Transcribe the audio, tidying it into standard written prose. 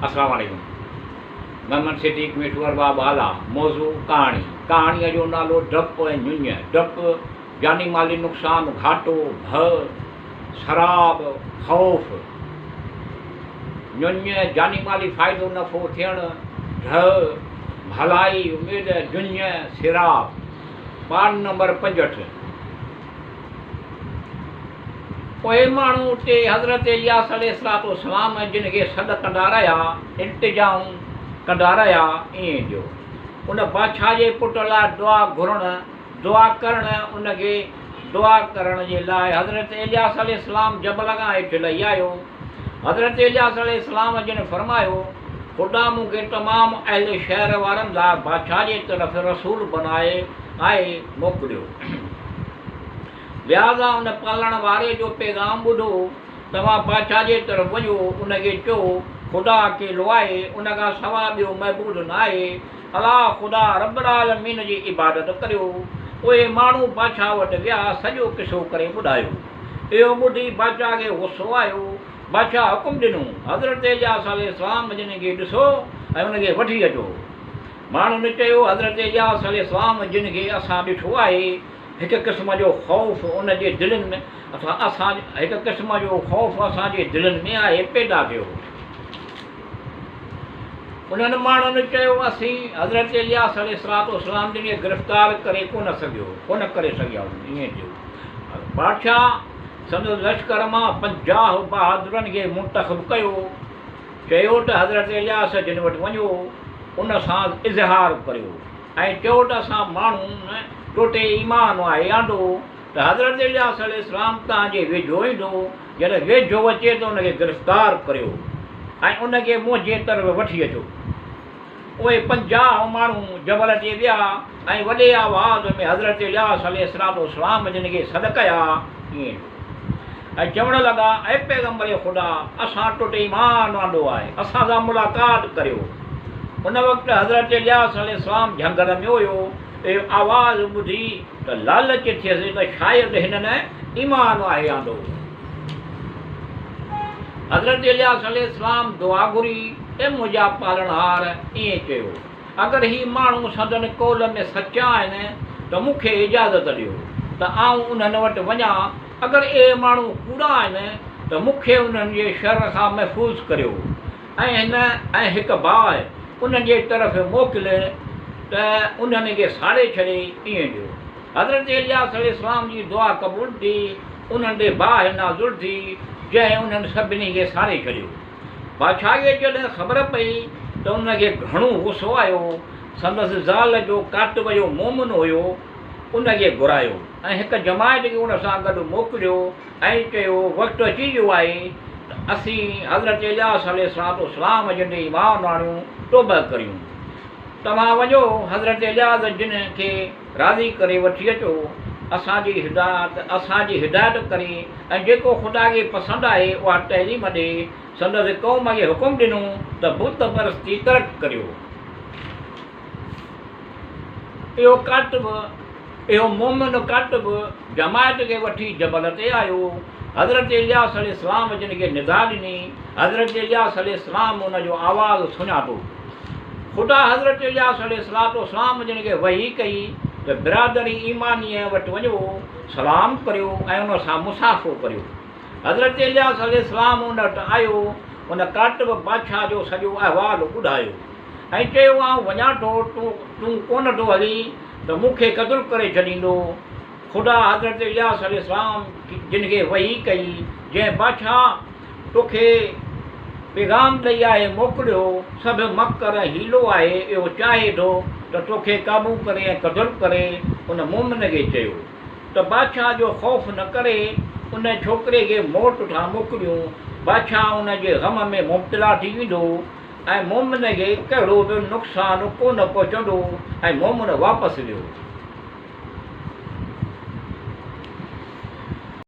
السلام عليڪم محمد صديق مٺو ارباب هالا موضوع ڪهاڻي ڪهاڻيء جو نالو ڊپ ۽ ڃڃ ڊپ جاني مالي نقصان گهاٽو ڀؤ سراب خوف ڃڃ جاني مالي فائدو نفعو ٿيڻ ڍء ڀلائي اميد ڃڃ سراب پاڙ نمبر 65. اهي ماڻهو اتي حضرت الياس عليه الصلوة والسلام جن کي سڏ ڪندا رهيا، التجائون ڪندا رهيا، ائين جو ان بادشاهه جي پٽ لاء دعا گهرڻ، دعا ڪرڻ، ان کي دعا ڪرڻ جي لاء حضرت الياس عليه السلام جبل کان هيٺ لهي آيو. حضرت الياس عليه السلام جن فرمايو، خدا مون کي تمام اهل شهر وارن لاء بادشاهه جي طرف رسول بنائي آهي موڪليو. لهٰذا ان پالڻ واري جو پيغام ٻڌو، توهان بادشاهه جي طرف وڃو، ان کي چئو، خدا اڪيلو آهي، ان کان سوا ٻيو معبود ناهي، الله خدا رب العالمين جي عبادت ڪريو. اهي ماڻهو بادشاهه وٽ ويا، سڄو قصو ڪري ٻڌايو. اهو ٻڌي بادشاهه کي غصو آيو. بادشاهه حڪم ڏنو، حضرت الياس عليه السلام جن کي ڏسو ۽ ان کي وٺي اچو. ماڻهن چيو، حضرت الياس عليه السلام جن کي اسان ڏٺو آهي، هڪ قسم جو خوف ان جي دلين ۾ اسان هڪ قسم جو خوف اسان جي دلين ۾ آهي پيدا ٿيو. انهن ماڻهن چيو، اسين حضرت الياس عليه الصلوة والسلام جن کي گرفتار ڪري ڪونه سگهيو، ڪونه ڪري سگهياسون. ائين ٿيو. بادشاهه سندس لشڪر مان 50 بهادرن کي منتخب ڪيو. چيو ته حضرت الياس جن وٽ وڃو، ان سان اظهار ڪريو ۽ چئو ته اسان ماڻهن ٽوٽي ايمان آهي آندو ته حضرت الياس عليه السلام توهان جي ويجهو ايندو، جڏهن ويجهو اچي ته ان کي گرفتار ڪريو ۽ ان کي منهنجي طرف وٺي اچو. اهي 50 ماڻهو جبل تي ويا ۽ وڏي آواز ۾ حضرت الياس عليه الصلوة والسلام جن کي سڏ ڪيا، ائين جو. ۽ چوڻ لڳا، اي پيغمبر خدا! اسان تو تي ايمان آندو آهي، اسان سان ملاقات ڪريو. ان وقت حضرت الياس عليه السلام جهنگل ۾ هيو، اهو آواز ٻڌي ته لالچ ٿيس ته شايد هنن ايمان آهي آندو. حضرت الياس عليه السلام دعا گهري، اي منهنجا پالڻهار! ائين چيو، اگر هي ماڻهو سندن قول ۾ سچا آهن ته مون کي اجازت ڏيو ته آئون انهن وٽ وڃان، اگر اهي ماڻهو ڪوڙا آهن ته مون کي انهن جي شر کان محفوظ ڪريو ۽ هن ۽ هڪ باهه انهن جي طرف موڪل ته انهن کي ساڙي ڇڏي. ائين ڏيو. حضرت الياس عليه السلام جي دعا قبول ٿي، انهن تي باهه نازل ٿي، جنهن انهن سڀني کي ساڙي ڇڏيو. بادشاهه کي جڏهن خبر پئي ته ان کي گهڻو غصو آيو. سندس زال جو ڪاتب جو مومن هيو، ان کي گهرايو ۽ هڪ جماعت کي ان سان گڏ موڪليو ۽ چيو، وقت اچي ويو آهي ته اسين حضرت الياس عليه الصلوة والسلام جن تي ايمان آڻيون، توبه ڪريون. توهان وڃو حضرت الياس جن کي راضي ڪري وٺي اچو، اسان جي هدايت اسان جي هدايت ڪري ۽ جيڪو خدا کي پسند آهي اها تعليم ڏي. سندس قوم کي حڪم ڏنو ته بت پرستي ترڪ ڪريو. اهو ڪاتب، اهو مؤمن ڪاتب جماعت کي وٺي جبل تي آيو. حضرت الياس عليه السلام جن کي ندا ڏني. حضرت الياس عليه السلام ان جو آواز سڃاتو. خدا حضرت الياس عليه الصلوة والسلام جن کي وحي ڪئي ته برادري ايمانيء وٽ وڃو، سلام ڪريو ۽ ان سان مصافحو ڪريو. حضرت الياس عليه السلام ان وٽ آيو، ان ڪاتب بادشاهه جو سڄو احوال ٻڌايو ۽ چيو آئون وڃان ٿو، تون ڪونه ٿو هلين ته مون کي قتل ڪري ڇڏيندو. خدا حضرت الياس عليه السلام جن کي وحي ڪئي، جنهن بادشاهه توکي پيغام ڏئي آهي موڪليو، سڀ مڪر ۽ حيلو آهي، اهو چاهي ٿو ته توکي قابو ڪري ۽ قتل ڪري. ان مؤمن کي چيو ته بادشاهه جو خوف نه ڪري، ان ڇوڪري کي موت ٿا موڪليون، بادشاهه ان جي غم ۾ مبتلا ٿي ويندو ۽ مؤمن کي ڪهڙو به نقصان ڪونه پهچندو ۽ مؤمن واپس ويو.